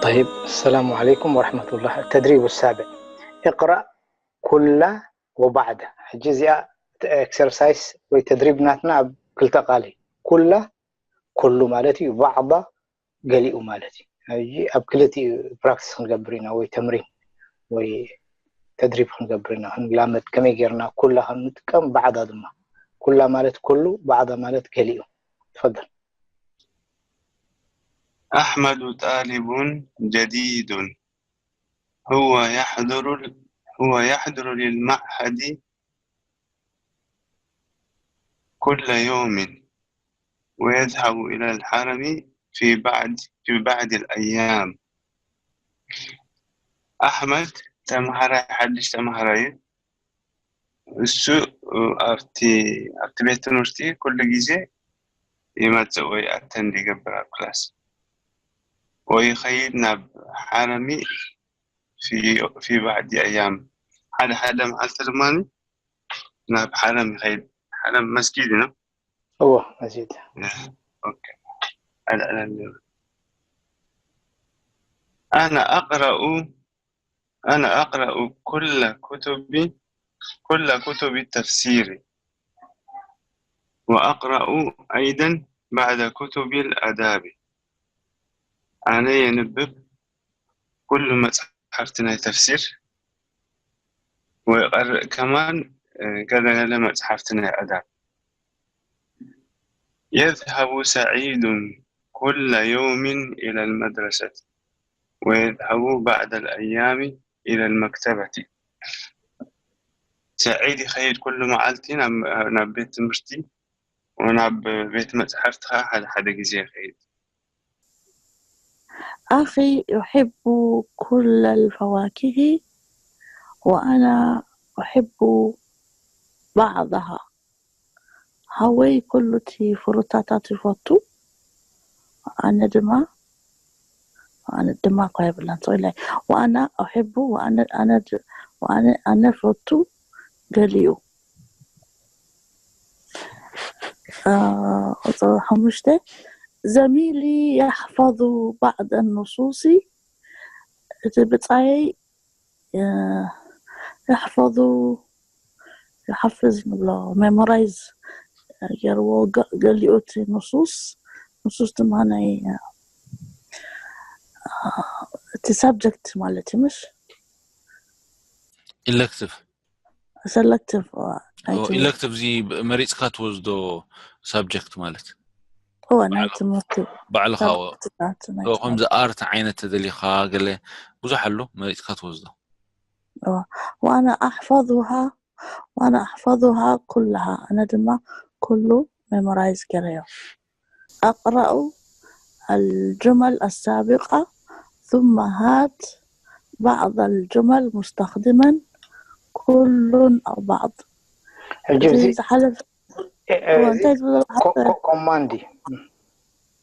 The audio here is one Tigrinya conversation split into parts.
طيب، السلام عليكم ورحمة الله. التدريب السابع، اقرأ كل وبعض. ሕጂ እዚኣ ኤክሰርሳይስ ወይ ተድሪብ ናትና ኣብ ክልተ ቃል እዩ። ኩላ ኩሉ ማለት እዩ፣ ባዕዳ ገሊኡ ማለት እዩ። ሕጂ ኣብ ክልቲኡ ፕራክቲስ ክንገብር ኢና፣ ወይ ተምሪን ወይ ተድሪብ ክንገብር ኢና። ክንላመድ ከመይ ጌርና ኩላ ከም ንጥቀም፣ ባዕዳ ድማ። ኩላ ማለት ኩሉ፣ ባዕዳ ማለት ገሊኡ። ትፈደል። أحمد طالب جديد. هو يحضر هو يحضر للمعهد كل يوم، ويذهب إلى الحرم في بعض في بعض الأيام. ኣሕመድ ተምሃራይ፣ ሓድሽ ተምሃራይ እዩ። እሱ ኣብቲ ኣብቲ ቤት ትምህርቲ ኩሉ ግዜ ይመጽእ ወይ ኣተንድ ይገብር ኣብ ክላስ፣ ወይ ይኸይድ ናብ ሓረሚ ፊ ባዕዲ ኣያም፣ ሓደ ሓደ መዓልቲ ድማ ናብ ሓረም ይኸይድ። ሓረም መስጊድ ነው። እዎ፣ መስጊድ። أنا أقرأ أنا أقرأ كل كتب كل كتب التفسير، وأقرأ أيضا بعض كتب الآداب. ኣነ የንብብ ኩሉ መጽሓፍቲ ናይ ተፍሲር፣ ወይቐርእ ከማን ገለ ገለ መጽሓፍቲ ናይ ኣዳብ። يذهب سعيد كل يوم إلى المدرسة، ويذهب بعض الأيام إلى المكتبة. ሰዒድ ይኸይድ ኩሉ መዓልቲ ናብ ቤት ትምህርቲ፣ ወናብ ቤት መጽሓፍቲ ኸዓ ሓደ ሓደ ግዜ ይኸይድ። أخي يحب كل الفواكه وأنا أحب بعضها. ሃወይ ኩሉ እቲ ፍሩታታት ይፈቱ፣ ኣነ ድማ ኣነ ድማ እኳ የብላን ሰው ላይ وأنا أحب وأنا أنا أنا ፈቱ ገሊኡ. ቁፅሪ ሓሙሽተ، زميلي يحفظ بعض النصوص، እቲ ብፃየይ يحفظ يحفظ ንብሎ ሜሞራይዝ ገይርዎ ገሊኡ እቲ ንሱስ ንሱስ ድማ ናይ እቲ ሳብጀክት ማለት እዩ ምሽ ኢለክቲቭ ሰለክቲቭ ኢለክቲቭ እዚ መሪፅካ ትወስዶ ሳብጀክት ማለት እወ ናይ ትምህርቲ ባዕልኻ ከምዚ ኣርት ዓይነት ተደሊኻ ገለ ብዙሕ ኣሎ መሪፅካ ትወስዶ وأنا أحفظها وأنا أحفظها كلها ኣነ ድማ ኩሉ ሜሞራይዝ ገረዮ أقرأ الجمل السابقة ثم هات بعض الجمل مستخدما كل أو بعض ሕጂ እዚ እዚ ዝሓለፍ እ- እ- እዎ፣ እንታይ ዝብሎ ዝሓለፈ ኮ- ኮ- ኮማንድ እዩ። እም።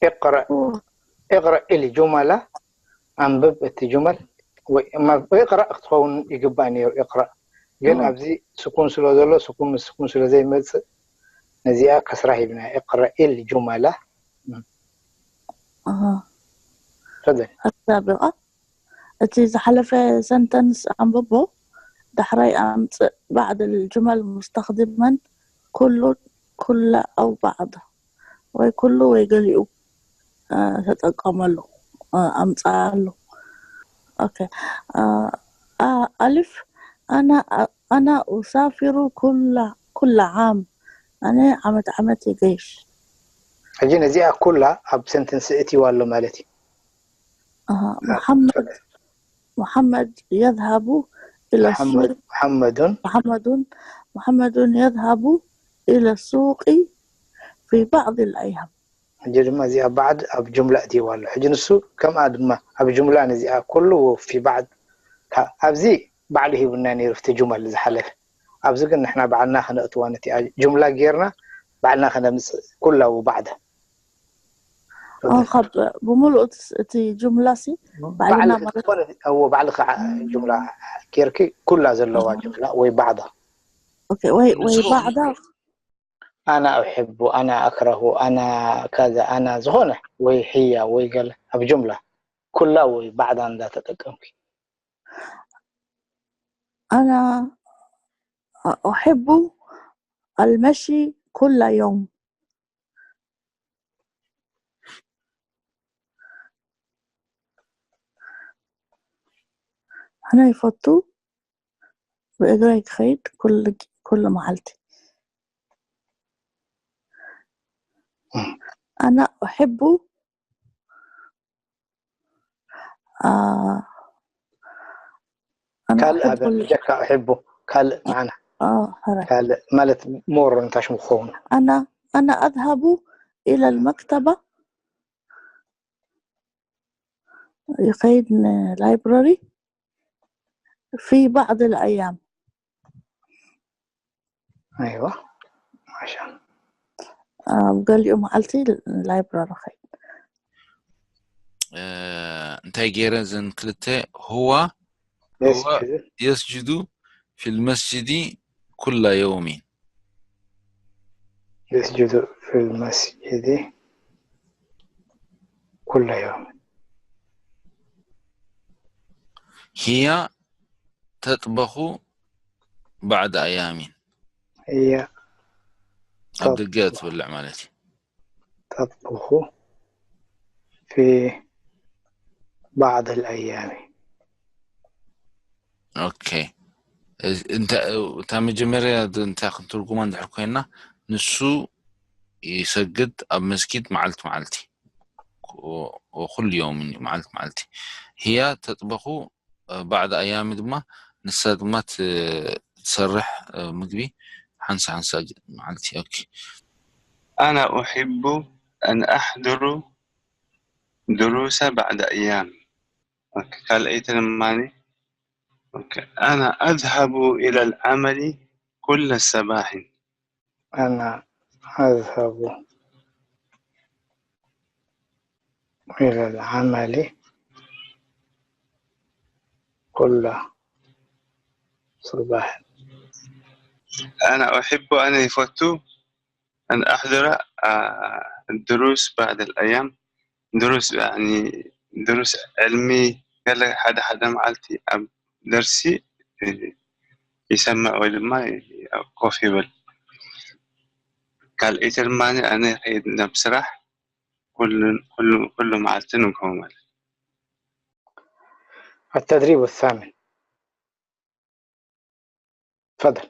እቅረእ እዎ፣ እቅረእ ኢሊ ጁመላ ኣንብብ እቲ ጁመል ወይ እማ- ወይ እቅረእ ክትኸውን ይግባእ ነይሩ። እቅረእ ግን እዎ። ኣብዚ ስኩን ስለ ዘሎ ስኩን ምስ ስኩን ስለ ዘይመፅእ ነዚኣ ከስራ ሂብና እቅረእ ኢሊ ጁመላ ኣሃ። ፈዘን ኣሳብቓ እቲ ዝሓለፈ ሰንተንስ ኣንብቦ ዳሕራይ ኣምፅእ بعض الجمل مستخدما ኩሉ ኩላ أو بعض ወይ ኩሉ ወይ ገሊኡ እ፣ ተጠቀመሉ እ፣ ኣምፅኣሉ ኦኬ እ፣ ኣ- ኣልፍ ኣና ኣና ኡሳፊሩ ኩላ ኩላ ዓም ኣነ ዓመት ዓመት ይገይሽ ሕጂ ነዚኣ ኩላ ኣብ ሰንተንስ እትይዋ ኣሎ ማለት እዩ። ኣሃ፣ መሓመድ መሓመድ የዝሃቡ ኢለ መሓመድ- መሓመዱን መሓመዱን መሓመዱን የዝሃቡ ኢለ ሱቂ ፊ ባዕድ ልኣያም ሕጂ ድማ እዚኣ ባዕድ ኣብ ጁምላ እትይዋ ኣሎ። ሕጂ ንሱ ከምኣ ድማ ኣብ ጁምላ ነዚኣ ኩሉ ፊ ባዕድ ካ- ኣብዚ ባዕሉ ሂቡና ነይሩ ፍቲ ጁመል ዝሓለፈ። ኣብዚ ግን ንሕና ባዕልና ከነእትዋ ነቲኣ ጁምላ ጌርና ባዕልና ከነምፅእ ኩላ ውባዕዳ ካብ ብምሉእ እቲ- እቲ ጁምላ ሲ ባዕልና ባዕልኺ ማለት ዝኾነ እዎ ባዕልኺ ዓ- ጁምላ ጌርኪ ኩላ ዘለዋ ጁምላ ወይ ባዕዳ ኦኬ ወይ ወይ ንስኹም- ባዕዳ ኣና ኡሕቡ ኣና ኣክረሁ ኣና ካዛ ኣና ዝኾነ ወይ ሕያ ወይ ገለ ኣብ ጁምላ ኩላ ወይ ባዕዳ እንዳተጠቀምኩ። أنا أحب المشي كل يوم. أنا يفضل بإجري خيط كل كل معلتي. أنا أحب آه أنا ካልእ أحب ኣበ ال- ጀካ እሕቡ ካልእ ማዕና آه هرا. ካልእ ማለት ሞር እንታይ ሽሙ ክኸውን أنا أنا أذهب إلى المكتبة يخيدن library في بعض الأيام. ኣይዋ ማሻ ኣብ ገሊኡ መዓልቲ library ኸይድ። እንታይ ገይረ እዘን ክልተ هو የስ هو يسجد في المسجد كل يوم يسجد في المسجد كل يوم هي تطبخ بعد أيام هي ኣብ ደገ ትበልዕ ማለት እዩ تطبخ في بعض الأيام ኦኬ እታ መጀመርያ እንታይ ክንትርጉማ እንድሕር ኮይና ንሱ ይሰግድ ኣብ መስጊድ መዓልቲ መዓልቲ ኩሉ ዮም መዓልቲ መዓልቲ هي تطبخ بعض أيام ድማ ንሳ ድማ ትሰርሕ ምግቢ ሓንሳ ሓንሳ መዓልቲ ኦኬ أنا أحب أن أحضر دروس بعض أيام ካልኣይቲ ድማ أنا أذهب إلى العمل كل صباح أنا أذهب إلى العمل كل صباح أنا أحب أن يفوت أن أحضر الدروس بعض الأيام دروس يعني دروس علمي ገለ ሓደ ሓደ መዓልቲ ኣብ ደርሲ ይሰምዕ ወይ ድማ ኮፍ ይብል ካልኣይቲ ድማ ኣነ ይኸይድ ናብ ስራሕ ኩሉ መዓልቲ ንግሆ ማለት التدريب الثامن تفضل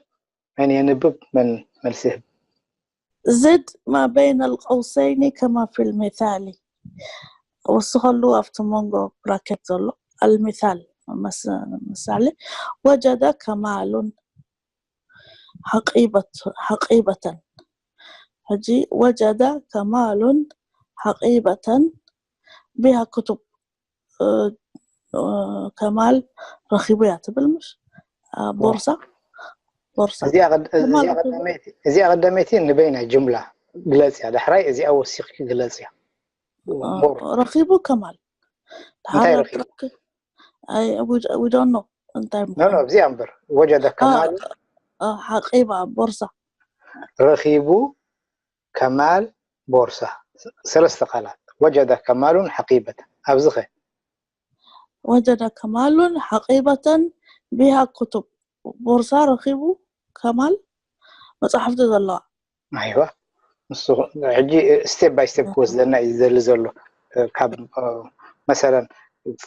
من ينبب من መልሲ ይህብ زد ما بين القوسين كما في المثال ወስኸሉ ኣብቲ መንጎ ብራኬት ዘሎ المثال ምሳሌ وجد كمال حقيبة حقيبة ሕጂ وجد كمال حقيبة بها كتب ከማል ረኺቡ እያ ትብል ምሽ ቦርሳ ቦርሳ እዚኣ ቀዳመይቲ ንበይና ጅምላ ግለጽ እያ ዳሕራይ እዚኣ ወሲኽኪ ግለጽ እያ ረኺቡ ከማል እንታይ ረኺቡ ዶኖ እንታይ እዚኣ እምበር ወጀደ ከማል ሓቂባ ቦርሳ ረኺቡ ከማል ቦርሳ ሰለስተ ቃላት ወጀደ ከማሉን ሓቂበተን ኣብዚ ኸ ወጀደ ከማሉን ሓቂበተን ቢሃ ኩቱብ ቦርሳ ረኺቡ ከማል መፅሓፍቲ ዘለዋ ኣይዋ ንሱ ሕጂ step by step ክወስደና እዩ ዝደሊ ዘሎ ካብ መሰለን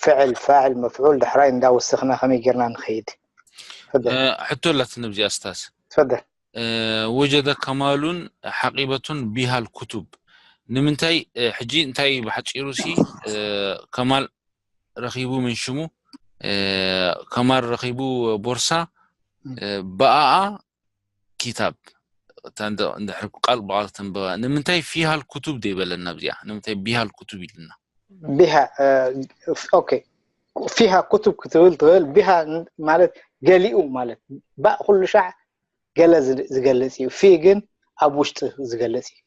ፍዕል ፋዕል መፍዑል ዳሕራይ እንዳወሰኽና ከመይ ጌርና ንኸይድ ሕቶ ኣላትኒ ኣብዚኣ ስታዝ ትፈደል ወጀደ ከማሉን ሓቂበቱን ቢሃል ኩቱብ ንምንታይ ሕጂ እንታይ ብሓፂሩ ሲ ከማል ረኺቡ ምን ሽሙ ከማል ረኺቡ ቦርሳ ብኣኣ ኪታብ እንድሕር ቃል ብቓል ተንበባ ንምንታይ ፊሃል ኩቱብ ደይበለና ኣብዚኣ ንምንታይ ቢሃል ኩቱብ ኢልና ቢሃ ኦኬ ፊሃ ኩቱብ ክትብል ትኽእል ቢሃ ማለት ገሊኡ ማለት ባእ ኩሉ ሻዕ ገለ ዝገልጽ እዩ ፊ ግን ኣብ ውሽጢ ዝገልጽ እዩ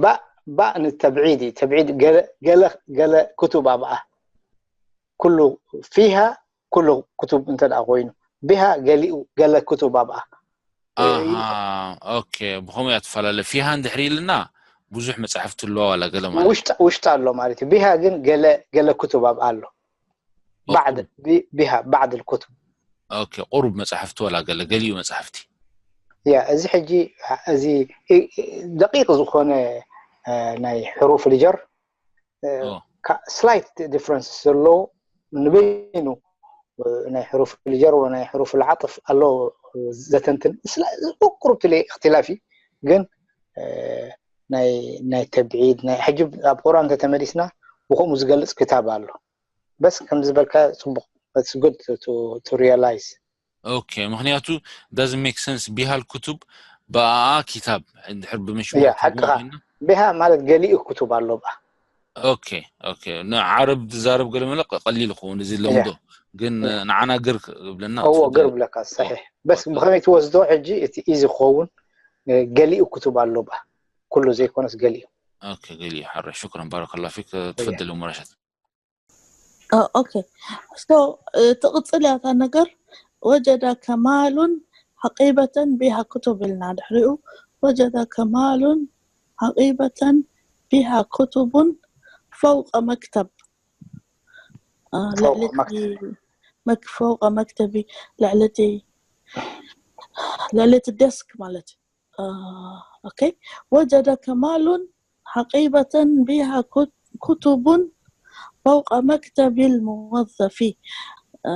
ባእ ባእ ንተብዒድ እዩ ተብዒድ ገለ ኩቱብ ኣብኣ ኩሉ ፊሃ ኩሉ ክቱብ እንተ ደኣ ኮይኑ ቢሃ ገሊኡ ገለ ክቱብ ኣብኣ ኣሃ ኦኬ ብኸምኡ እያ ትፈላለ ፊሃ እንድሕር ኢልና ብዙሕ መጻሕፍቲ ኣለዋ ዋላ ገለ ማለት ውሽጥ ውሽጥ ኣሎ ማለት እዩ። ቢሃ ግን ገለ ገለ ኩቱብ ኣብ ኣሎ ባዕድ ቢ- ቢሃ ባዕድ ኩቱብ ኦኬ፣ ቁሩብ መጻሕፍቲ ዋላ ገለ ገሊኡ መጻሕፍቲ ያ እዚ ሕጂ እዚ ኢ- ኢ- ደቂቅ ዝኾነ እ፣ ናይ ሕሩፍ ልጀር ኦ፣ ስላይት ዲፍረንስ ዘለዎ ንበይኑ እ፣ ናይ ሕሩፍ ልጀር ወይ ናይ ሕሩፍ ልዓጥፍ ኣሎ ዘተንትን ስላ- ቁሩብ ትለ እክትላፊ ግን እ፣ ናይ ናይ ተብዒድ ናይ ሕጂ ኣብ ቁርኣን እንተተመሊስና ብከምኡ ዝገልጽ ክታብ ኣሎ። በስ ከም ዝበልካ ጽቡቅ፣ it's good to to realize ኦኬ፣ ምክንያቱ doesn't make sense ቢሃል ኩቱብ ብኣኣ ኪታብ እንድሕር ብምሽሙ ያ ሓቅኻ። ቢሃ ማለት ገሊኡ ኩቱብ ኣሎ ባ ኦኬ ኦኬ፣ ንዓረብ ዝዛረብ ገለ መለ ቀሊል ይኸውን እዚ ለምዶ፣ ግን ንዓና ግር ይብለና እዎ ግር ብለካ ሰሒሕ። በስ ብኸመይ ትወስዶ ሕጂ እቲ ኢዚ ክኸውን እ፣ ገሊኡ ኩቱብ ኣሎ ባ ኩሉ ዘይኮነስ ገሊኡ ኦኬ፣ ገሊኡ ሓረ። ሽክረን ባረከላ ፊክ። ትፈደል ሙራሸት ኦኬ ሶ ትቕፅል ያታ ነገር ወጀዳ ከማሉን ሓቂበተን ቢሃ ክቱብ ኢልና ድሕሪኡ ወጀዳ ከማሉን ሓቂበተን ቢሃ ክቱቡን ፈውቀ መክተብ እ፣ ፈውቀ ልዕሊ እቲ መክተብ። መክ- ፈውቀ መክተቢ ልዕሊ እቲ ልዕሊ እቲ ዴስክ ማለት እዩ። እ፣ ኦኬ ወጀደ ከማሉን ሓቂበተን ቢሃ ኩ- ኩቱቡን ፈውቀ መክተቢ ልሙወዘፊ እ፣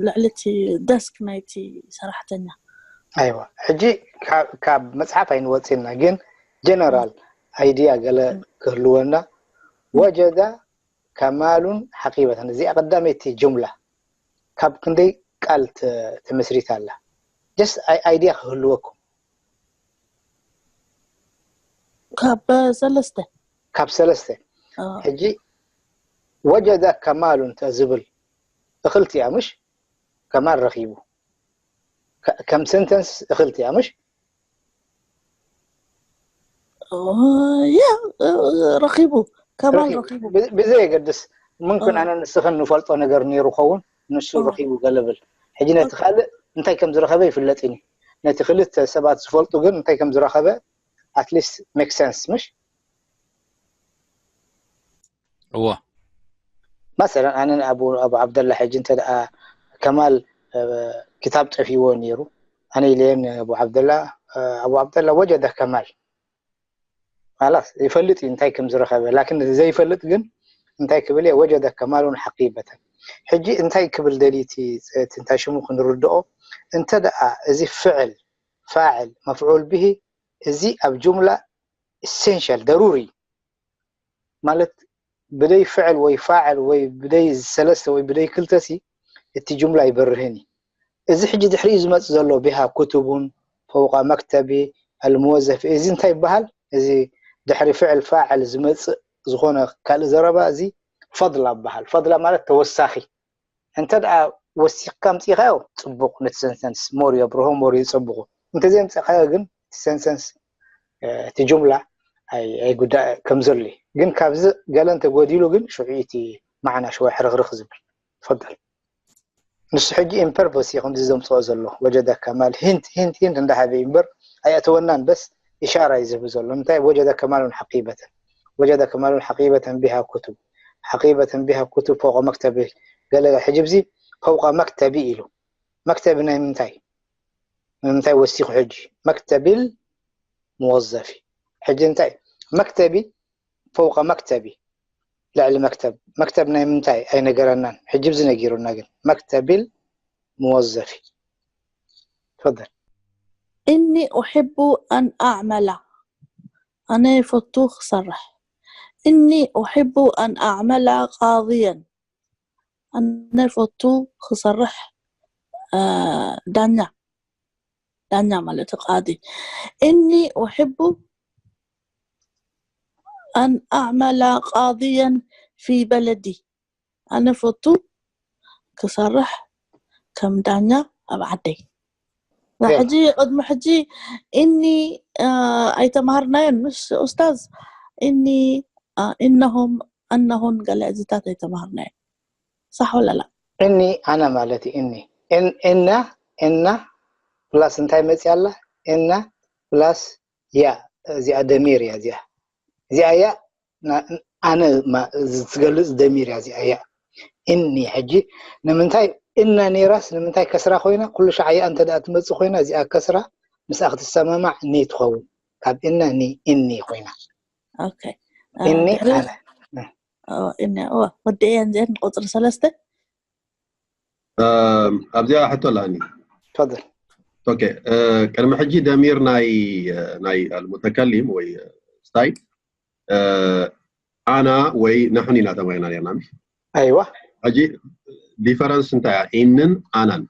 ልዕሊ እቲ ደስክ ናይቲ ሰራሕተኛ ኣይዋ ሕጂ ካብ- ካብ መፅሓፍ ኣይንወፅና ግን ጀነራል ኣይድያ ገለ ክህልወና ወጀዳ ከማሉን ሓቂበተን እዚኣ ቀዳመይቲ ጅምላ ካብ ክንደይ ቃል ተ- ተመስሪታ ኣላ just idea ክህልወኩም ካብ ሰለስተ ካብ ሰለስተ እ፣ ሕጂ ወጀደ ከማሉን ተዝብል እኽልቲ እያ ምሽ ከማል ረኺቡ ከ- ከም ሰንተንስ እኽልቲ እያ ምሽ እ፣ ያ እ፣ ረኺቡ ከማል ረኺቡ። ረኺቡ ብ- ብዘየገድስ ምንኩን እ። ኣነ ንስኽን ንፈልጦ ነገር ነይሩ ኸውን ንሱ እ። ረኺቡ ገለብል ሕጂ ነቲ ካልእ እንታይ ከም ዝረኸበ ይፍለጥኒ ነቲ ክልተ ሰባት ዝፈልጡ ግን እንታይ ከም ዝረኸበ at least make sense ምሽ እዎ መሰለን ኣነ ኣቡ ኣቡ ዓብደላ ሕጂ እንተ ደኣ ከማል እ፣ ክታብ ጠፊዎ ነይሩ ኣነ ኢለየን ኣቡ ዓብደላ እ፣ ኣቡ ዓብደላ ወጀደ ከማል ላስ ይፈልጥ እዩ እንታይ ከም ዝረኸበ ላኪን ዘይፈልጥ ግን እንታይ ክብል እየ ወጀደ ከማሉን ሓቂበተን ሕጂ እንታይ ክብል ደልዩ እቲ እቲ እንታይ ሽሙ ክንርድኦ እንተ ደኣ እዚ ፍዕል ፋዕል መፍዑል ብሂ እዚ ኣብ ጁምላ ኢሴንሻል ደሩሪ ማለት ብደይ ፍዕል ወይ ፋዕል ወይ ብደይ ሰለስተ ወይ ብደይ ክልተሲ እቲ ጁምላ ይበርህን እዩ እዚ ሕጂ ድሕሪኡ ዝመፅእ ዘሎ ቢሃ ኩቱቡን ፈውቃ መክተቢ ኣልሙወዘፊ እዚ እንታይ ይበሃል እዚ ድሕሪ ፍዕል ፋዕል ዝመፅእ ዝኾነ ካልእ ዘረባ እዚ ፈድላ ይበሃል ፈድላ ማለት ተወሳኺ እንተ ደኣ ወሲኽካ ኣምፂእኻዮ ፅቡቕ ነቲ ሰንተንስ ሞር የብርሆ ሞር ይፀብቑ እንተዘየምፅእካዮ ግን እቲ ሰንተንስ እቲ ጁምላ ኣይጉዳእ ከም ዘሎ እዩ ግን ካብዚ ገለ እንተጎዲሉ ግን ሽዑ እቲ ማዕና ሽወ ሕርኽርኽ ዝብል ትፈል ንሱ ሕጂ ኢምፐርፖስ እዩ ከምዚ ዘምፅኦ ዘሎ ወጀደ ከማል ሂንት ሂንት ሂንት እንዳሃበ እዩ እምበር ኣየእተወናን በስ ኢሻራ እዩ ዝህብ ዘሎ እንታይ ወጀደ ከማሉን ሓቂበተን ወጀደ ከማሉን ሓቂበተን ቢሃ ኩቱብ ሓቂበተን ቢሃ ኩቱብ ፎቆ መክተቢ ገለ ሕጂ ብዚ ፈውቀ መክተቢ ኢሉ መክተቢ ናይ ምንታይ ንምንታይ ወሲኹ ሕጂ መክተቢል ሙወዘፊ ሕጂ እንታይ መክተቢ ፈውቀ መክተቢ ልዕሊ መክተብ መክተብ ናይ ምንታይ ኣይነገረናን ሕጂ ብዚ ነጊሩና ግን መክተቢል ሙወዘፊ ትፈል إني أحب أن أعمل أنا يفوتو خسرح إني أحب أن أعمل قاضيا أنا يفوتو خسرح آه، دانيا دانيا ማለት قاضي إني أحب أن أعمل قاضيا في بلدي ኣነ ፈቱ ክሰርሕ ከም ዳኛ ኣብ ዓደይ ሕጂ ቅድሚ ሕጂ እኒ ኣይተማሃርናዮን ምስ ኡስታዝ እኒ እነሆም እነሆን ገለ እዚታት ኣይተማሃርናዮን ሳሕ ወለላ እኒ ኣነ ማለት እዩ እኒ እና እና ፕላስ እንታይ መፅያ ኣላ እና ፕላስ ያ እዚኣ ደሚር እያ እዚኣ እዚኣ እያ ኣነ ትገልፅ ደሚር እያ እዚኣ እያ እኒ ሕጂ ንምንታይ እነ ነይራስ ንምንታይ ከስራ ኮይና ኩሉ ሻዕ እያ እንተ ትመፅእ ኮይና እዚኣ ከስራ ምስኣ ክትሰማማዕ ኒ ትኸውን ካብ እነ ኒ እኒ ኮይና እኒ ኣነ ወዲአን ዚአን ቁፅሪ ሰለስተ ኣብዚኣ ሕቶ ኣለኒ ተፈضل ቅድሚ ሕጂ ደሚር ናይ ናይ المتكلم ወይ ስታይ ኣና ወይ ንሕን ኢና ተማሂርና ነርና ምሽ ኣይዋ ሕጂ ዲፈረንስ እንታይ እያ ኢንን ኣናን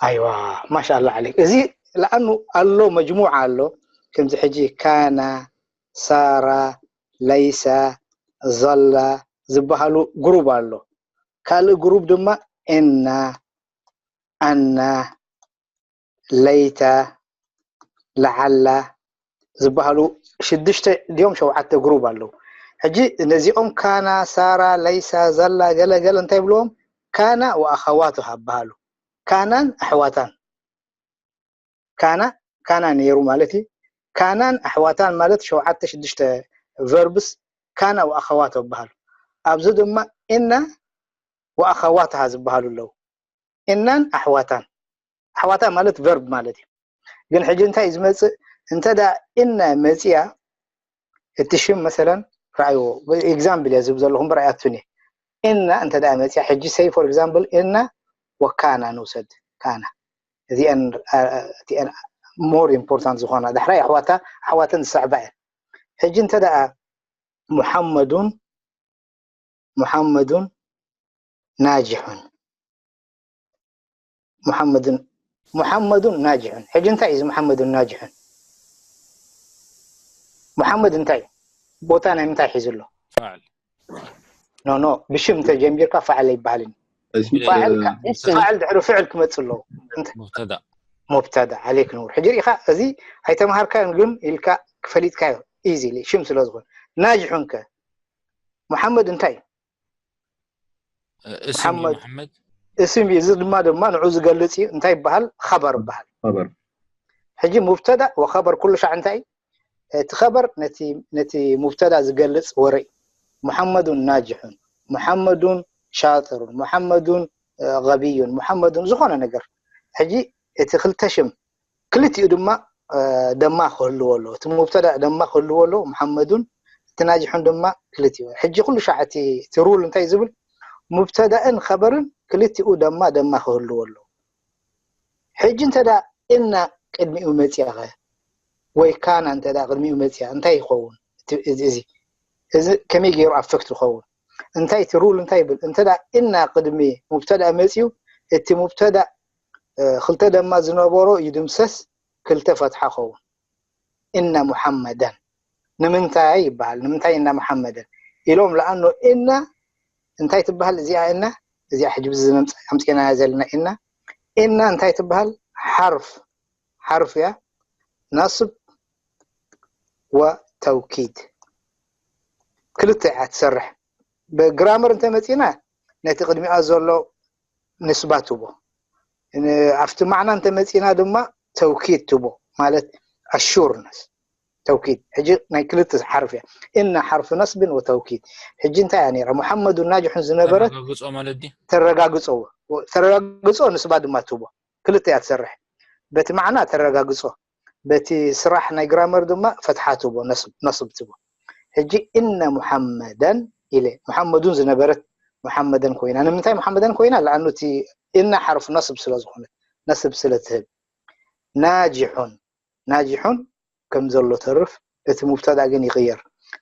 ኣይዋ ማሻላ ዓለይክ እዚ ለኣኑ ኣሎ መጅሙዓ ኣሎ ከምዚ ሕጂ ካና ሳራ ለይሳ ዘላ ዝበሃሉ ግሩብ ኣሎ ካልእ ግሩብ ድማ እና ኣና ለይታ ለዓላ ዝበሃሉ ሽዱሽተ ድዮም ሸውዓተ ግሩብ ኣለዉ ሕጂ ነዚኦም ካና ሳራ ለይሳ ዘላ ገለገለ እንታይ ብልዎም ካና ወኣኸዋቱ ሃበሃሉ ካናን ኣሕዋታን ካና ካና ነይሩ ማለት እዩ ካናን ኣሕዋታን ማለት ሸውዓተ ሽዱሽተ ቨርብስ ካና ወኣኸዋት ይበሃሉ ኣብዚ ድማ እና ወኣኸዋትሃ ዝበሃሉ ኣለዉ እናን ኣሕዋታን ኣሕዋታ ማለት ቨርብ ማለት እዩ ግን ሕጂ እንታይ እዩ ዝመፅእ እንተ ዳ እነ መፅያ እቲ ሽም መሰለን ረኣይዎ ኤግዛምፕል እየ ዝብ ዘለኹም ብረኣያቱን እየ እና እንተ ዳ መፅያ ሕጂ ሰይ ፎር ኤግዛምፕል እና ወካና ንውሰድ ካና እዚአን እቲአን ሞር ኢምፖርታንት ዝኾና ዳሕራይ ኣሕዋታ ኣሕዋተን ዝስዕባ እየን ሕጂ እንተ ደኣ ሙሐመዱን ሙሐመዱን ናጅሑን ሙሐመዱን ሙሐመዱን ናጅሑን ሕጂ እንታይ እዩ እዚ ሙሐመዱን ናጅሑን ሙሐመድ እንታይ ቦታ ናይ ምንታይ ሒዙ ኣሎ ፋዕል ኖ ኖ ብሽም ተጀሚርካ ፋዕል ኣይበሃልን ፋዕል ድሕሪ ፍዕል ክመፅእ ኣለዎ ሙብተዳ ሙብተዳ ዓለይክ ኑር ሕጂ ሪኢኻ እዚ ኣይተምሃርካዮን ግን ኢልካ ክፈሊጥካዮ ኢዚ ሽም ስለ ዝኾነ ናጅሑን ከ ሙሐመድ እንታይ እስም ሙሐመድ ሙሐመድ እስም እዩ እዚ ድማ ድማ ንዑ ዝገልፅ እዩ እንታይ ይበሃል ኸበር ይበሃል خبر ሕጂ ሙብተዳ ወኸበር ኩሉ ሻዕ እንታይ እቲ ኸበር ነቲ ሙብተዳ ዝገልፅ ወረ እዩ ሙሐመዱን ናጅሑን ሙሐመዱን ሻጥሩን ሙሐመዱን غبيٌ ሙሐመዱን ዝኾነ ነገር ሕጂ እቲ ክልተ ሽም ክልቲኡ ድማ ደማ ክህልዎ ኣለዎ እቲ ሙብተዳ ደማ ክህልዎ ኣለዎ ሙሐመዱን እቲ ናጅሑን ድማ ክልቲኡ ሕጂ ኩሉ ሻዕ እቲ ሩል እንታይ ዝብል ሙብተዳእን ኸበርን ክልቲኡ ደማ ደማ ክህልዎ ኣለዎ ሕጂ እንተ እና ቅድሚኡ መፅያ ኸ ወይ ካና እንተ ቅድሚኡ መፅያ እንታይ ይኸውን እዚ እዚ ከመይ ገይሩ ኣፈክት ይኸውን እንታይ እቲ ሩል እንታይ ይብል እንተ እና ቅድሚ ሙብተዳ መፅዩ እቲ ሙብተዳ ክልተ ደማ ዝነበሮ ይድምሰስ ክልተ ፈትሓ ኸውን እና ሙሐመደን ንምንታይ ይበሃል ንምንታይ እና ሙሐመደን ኢሎም ለኣኖ እና እንታይ ትበሃል እዚኣ እና እዚኣ ሕጂ ብዚ ኣምፅናያ ዘለና እና እና እንታይ ትበሃል ሓርፍ ሓርፍ እያ ናስብ ወተውኪድ ክልተ እያ ትሰርሕ ብግራመር እንተመፂና ነቲ ቅድሚኣ ዘሎ ንስባ ትቦ ኣብቲ ማዕና እንተመፂና ድማ ተውኪድ ትቦ ማለት ኣሹርነስ ተውኪድ ሕጂ ናይ ክልተ ሓርፍ እያ እና ሓርፍ ነስብን ወተውኪድ ሕጂ እንታይ እያ ነራ ሙሐመዱ ናጅሑን ዝነበረት ተረጋግጾ ማለት ድዩ ተረጋግጾ ተረጋግጾ ንስባ ድማ ትቦ ክልተ እያ ትሰርሕ በቲ ማዕና ተረጋግጾ በቲ ስራሕ ናይ ግራመር ድማ ፈትሓ ትቦ ነስብ ትቦ ሕጂ እነ ሙሐመደን ኢለ ሙሐመዱን ዝነበረት ሙሐመደን ኮይና ንምንታይ ሙሐመደን ኮይና ለኣኑ እቲ እነ ሓርፍ ነስብ ስለ ዝኾነት ነስብ ስለ ትህብ ናጅሑን ናጅሑን ከም ዘሎ ተርፍ እቲ ሙብተዳ ግን ይቕየር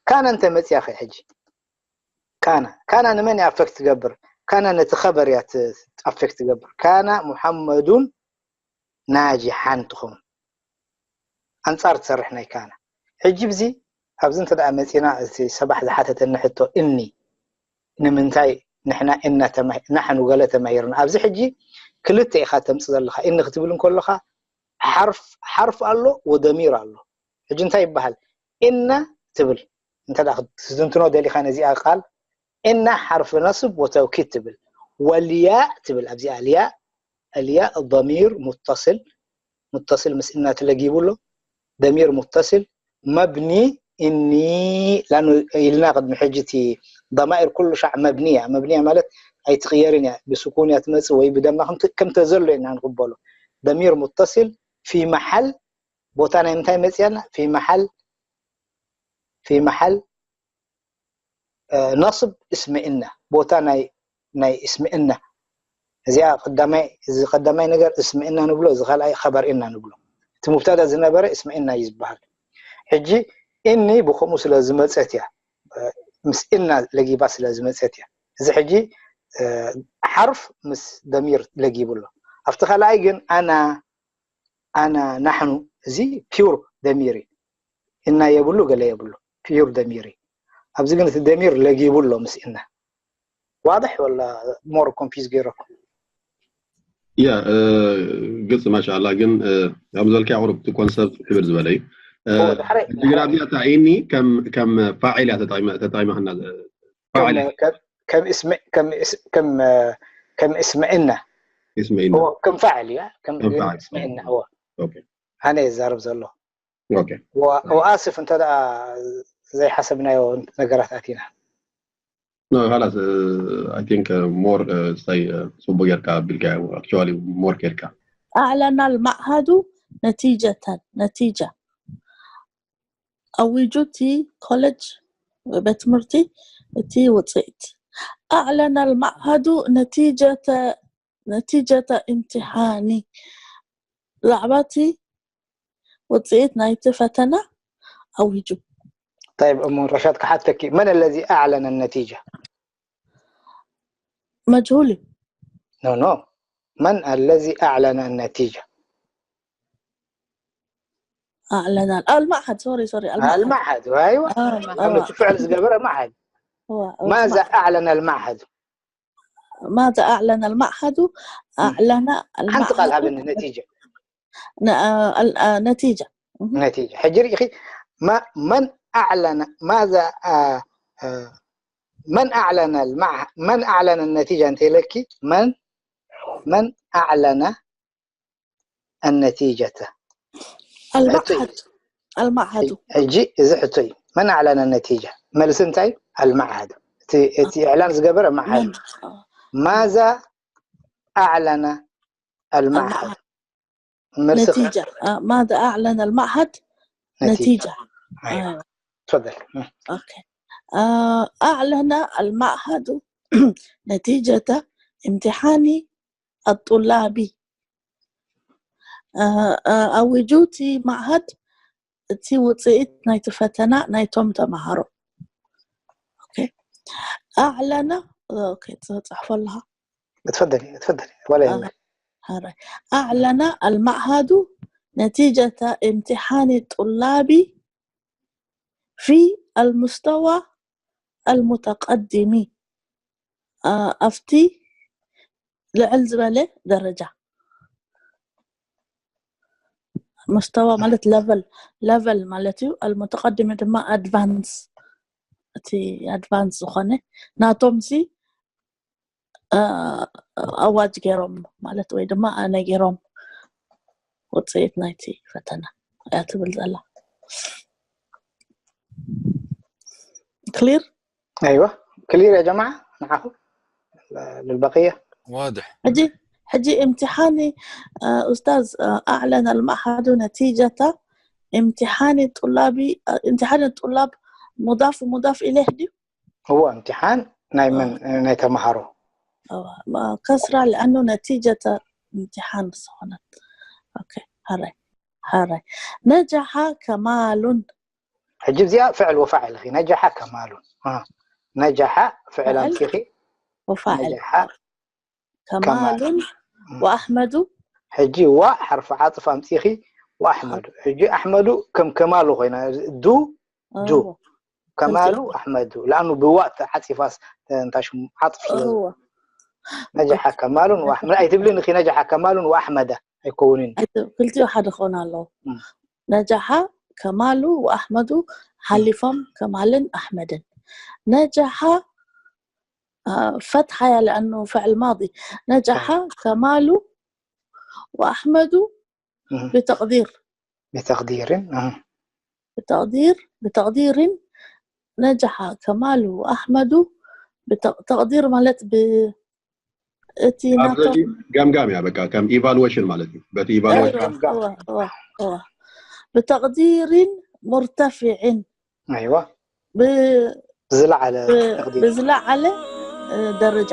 ካነ እንተ መፅያ ኸ ሕጂ ካነ ካነ ንመን እያ ኣፈክት ትገብር ካነ ነቲ ኸበር እያ ኣፈክት ትገብር ካነ ሙሐመዱን ናጅሓን ትኸውን ኣንፃር ትሰርሕ ናይ ካነ ሕጂ ብዚ ኣብዚ እንተ ደኣ መፂና እቲ ሰባሕ ዝሓተተኒ ሕቶ እኒ ንምንታይ ንሕና እና ናሕኑ ገለ ተማሂርና ኣብዚ ሕጂ ክልተ ኢኻ ተምፅ ዘለኻ እኒ ክትብል እንከለኻ ሓርፍ ኣሎ ወደሚር ኣሎ ሕጂ እንታይ ይበሃል እና ትብል እንተ ክትንትኖ ደሊኻ ነዚኣ ቃል እና ሓርፍ ነስብ ወተውኪድ ትብል ወልያ ትብል ኣብዚኣ ልያ الياء ضمير متصل متصل ምስ እና ተለጊቡ ኣሎ ضمير متصل مبني እኒ ኢልና ቅድሚ ሕጂ እቲ ضمائر ኩሉ ሻዕ መብንያ መብንያ ማለት ኣይትቕየርን እያ ብስኩን እያ ትመፅእ ወይ ብደማ ከም ተዘሎ ኢና ንቕበሎ ضمير متصل في محل ቦታ ናይ ምንታይ መፅያና في محل في محل نصب اسم إن ቦታ ናይ ናይ اسم إن እዚኣ ቀዳማይ እዚ ቀዳማይ ነገር اسم إن ንብሎ እዚ ካልኣይ خبر إن ንብሎ እቲ مبتدا ዝነበረ اسم إن እዩ ዝበሃል ሕጂ እኒ ብከምኡ ስለ ዝመፀት እያ ምስ إن ለጊባ ስለ ዝመፀት እያ እዚ ሕጂ حرف ምስ ضمير ለጊቡ ኣሎ ኣብቲ ካልኣይ ግን أنا أنا نحن እዚ pure ضمير إن የብሉ ገለ የብሉ pure ضمير ኣብዚ ግን እቲ ضمير ለጊቡ ኣሎ ምስ إن واضح ولا more confuse ገይረኩም ያ ግልፂ ማሻላ ግን ኣብ ዝበልካ ቁሩብ እቲ ኮንሰፕት ክብር ዝበለ እዩ ጅግር ኣብዚኣ እታ إن ከም ፋዒል እያ ተጠቂማ ተጠቂማ ከም ከም اسم إن اسم إن ከም ፋዕል እያ ከም اسم إن ኦኬ ኣነ ይዛረብ ዘሎ ኦኬ ወኣስፍ እንተ ዘይሓሰብናዮ ነገራት ኣቲና ኖ ላስ I think more ሳይ ፅቡቅ ጌርካ ኣቢልካ actually more ጌርካ أعلن المعهد نتيجة نتيجة ኣዊጁ እቲ ኮለጅ ቤት ትምህርቲ እቲ ውፅኢት أعلن المعهد نتيجة نتيجة امتحان ዛዕባ እቲ ውፅኢት ናይቲ ፈተና ኣዊጁ طيب እሞ ረሻድ ክሓተኪ من الذي أعلن النتيجة مجهول no no من الذي أعلن النتيجة أعلن المعهد sorry sorry المعهد أيوة آه، كم فعل ዝገበረ معهد ماذا أعلن المعهد ماذا أعلن المعهد أعلن ሓንቲ ቃል ሃበኒ المعهد ነቲጀ ن- آه، ال- آه، نتيجة ነቲጀ ሕጂ ርኢኺ ما من أعلن ماذا آه، آه، من أعلن المعهد من أعلن النتيجة أنت لك من من أعلن النتيجة المعهد المعهد ሕጂ እዚ ሕቶ እዩ من أعلن النتيجة መልሲ እንታይ المعهد እቲ إعلان ዝገበረ معهد من- آه، ماذا أعلن المعهد መልሲ نتيجة آه، ماذا أعلن المعهد نتيجة أيوة. آه، تفضل أوكي آه، أعلن المعهد نتيجة امتحان الطلاب آه، آه، ኣዊጁ እቲ معهد እቲ ውፅኢት ናይቲ ፈተና ናይቶም ተምሃሮ أعلن تፅሕፎ ኣለኻ تفضلي تفضلي ولا يهمك هاي. أعلن المعهد نتيجة امتحان الطلاب في المستوى المتقدم ኣብቲ ልዕል ዝበለ ደረጃ مستوى ማለት level level ማለት እዩ المتقدم ድማ advance እቲ advance ዝኾነ ናቶም ሲ ኣዋጅ ገይሮም ማለት ወይ ድማ ነጊሮም ውፅኢት ናይቲ ፈተና እያ ትብል ዘላ clear أيوة clear يا جماعة معكم للبقية واضح ሕጂ ሕጂ امتحان أستاذ أعلن المعهد نتيجة امتحان الطلاب امتحان الطلاب مضاف مضاف إليه ድዩ هو امتحان ናይ መን ናይ ተምሃሮ ከስራ لأنه نتيجة امتحان ዝኾነት ኦኬ هاي هاي نجح كمال ሕጂ እዚኣ ፍዕል ወፋዕል ኢኺ ነጃሓ ከማሉን ነጃሓ ፍዕል ኣምፂኺ وفاعل ነጃሓ كمال وأحمد ሕጂ ዋ ሓርፊ ዓጥፍ ኣምፂኺ ወኣሕመዱ ሕጂ ኣሕመዱ ከም ከማሉ ኮይና ዱ ዱ ከማሉ ኣሕመዱ ለኣኑ ብዋ ተዓፂፋስ እንታይ ሽሙ ዓጥፍ ስለ هو ነጃሓ ከማሉን ወኣሕመድ ኣይትብልን ኢኺ ነጃሓ ከማሉን ወኣሕመደ ኣይከውንን ክልቲኡ ሓደ ክኾን ኣለዎ እም። ነጃሓ ከማሉ ወኣሕመዱ ሓሊፎም ከማልን ኣሕመድን ነጃሓ አ፣ ፈትሓ እያ ለኣኑ ፍዕል ማዲ ነጃሓ ከማሉ ወኣሕመዱ እም። ብተቅዲር ብተቅዲርን እም። ብተቕዲር ብተቕዲርን ነጃሓ ከማሉ ኣሕመዱ። ብተቕ- ተቕዲር ማለት ብ እቲ ኣብዚ ናቶም ገምጋም እያ፣ በቃ ከም ኢቫሉዌሽን ማለት እዩ። በቲ ኢቫሉዌሽን ገምጋም። እዋ፣ እዋ፣ እዋ። ብተቕዲርን ሙርተፊዕን ኣይዋ ብ- ዝለዓለ ብ- ተቕዲር። ብዝለዓለ እ፣ ደረጃ